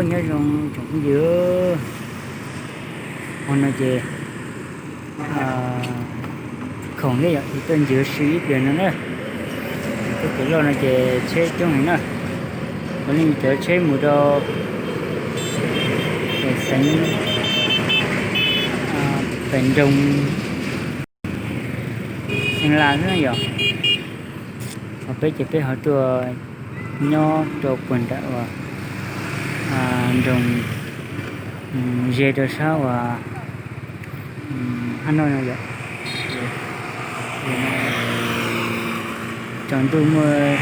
Nyob zoo tsoom phooj ywg, hmo no ces khoom thiab yom, tuaj ncig ua si ib pliag no na. Tuaj kev loj no ces tsheb coob heev na. Puav leej cov tsheb mus rau pem xeev, pem nroog Xeev Las xwb na yom. Ho peb ces peb ho tuaj nyob rau puag nram uas nroog, ze rau sab uas Hab Noj no yom. Tsaus ntuj muaj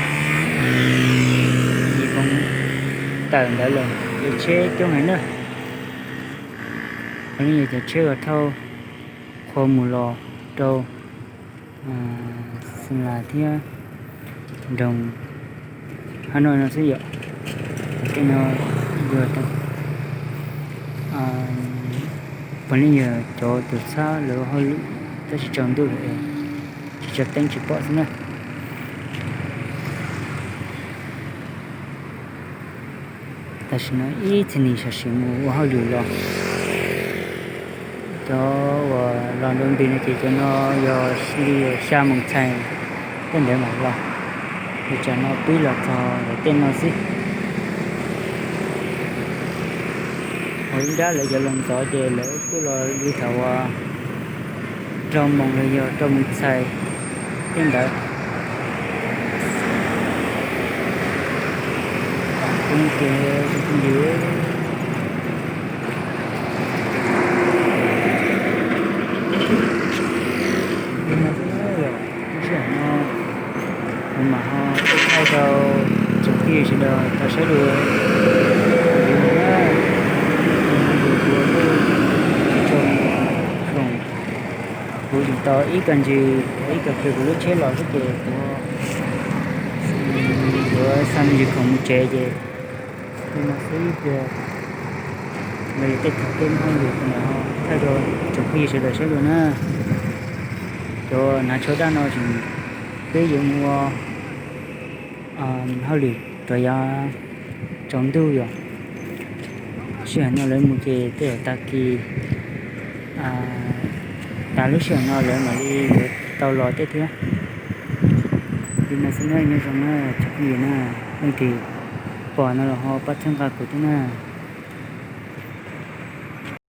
yim moos tawm ntawd lawm, ces tsheb coob heev na. Puav leej yog cov tsheb uas thauj qhua mus los rau Xeev Las thiab nroog Hab Noj no xwb yom. Tej no yog, puav leej yog cov tus txhab lawv hauj lwm, tab sis tsaus ntuj lawm es tsis tso teeb tsis pom xwb na. Tam sim no ib txhia neeg sawv tsees mus ua hauj lwm los. Cov uas los nrau npis no ces cov no yog li xya moos txhais tej ntawd mam los. Ces tsam no pib los txog lawv tej no xwb. Ho ib nrab lawv cov los ntxov ces lawv kuj los li thaum uas rau moos los yog rau moos txhais tej ntawd. Kuv ces kuv tus yus li no xwb na yom. Lub sij hawm no kuv mam ho tuaj thaij rau tsoom phooj ywg sawv daws tau saib dua. Li no na, kuv ua lub tsis tso khoom, kuv tseem tau ib kas ntsis, ib kas plhws kuv lub tsheb los xwb ces kuv yuav xa me ntsis khoom mus tsev ces li no xwb tiag. Los yog tej thaum peb muaj hauj lwm no thaij rau tsoom phooj ywg sawv daws saib dua na. Cov hnav tsho daj no tseem peb yuav mus ua hauj lwm rau yav tsaus ntuj yom. Sij hawm no lawv mus ces tej zaum tag kis, tas lub sij hawm no lawv mam li yuav tau los tej thiab. Li no xwb na, nyob zoo na tsoom phooj ywg na, leej twg pom no los ho pab txhawb nqa kuv thiab na.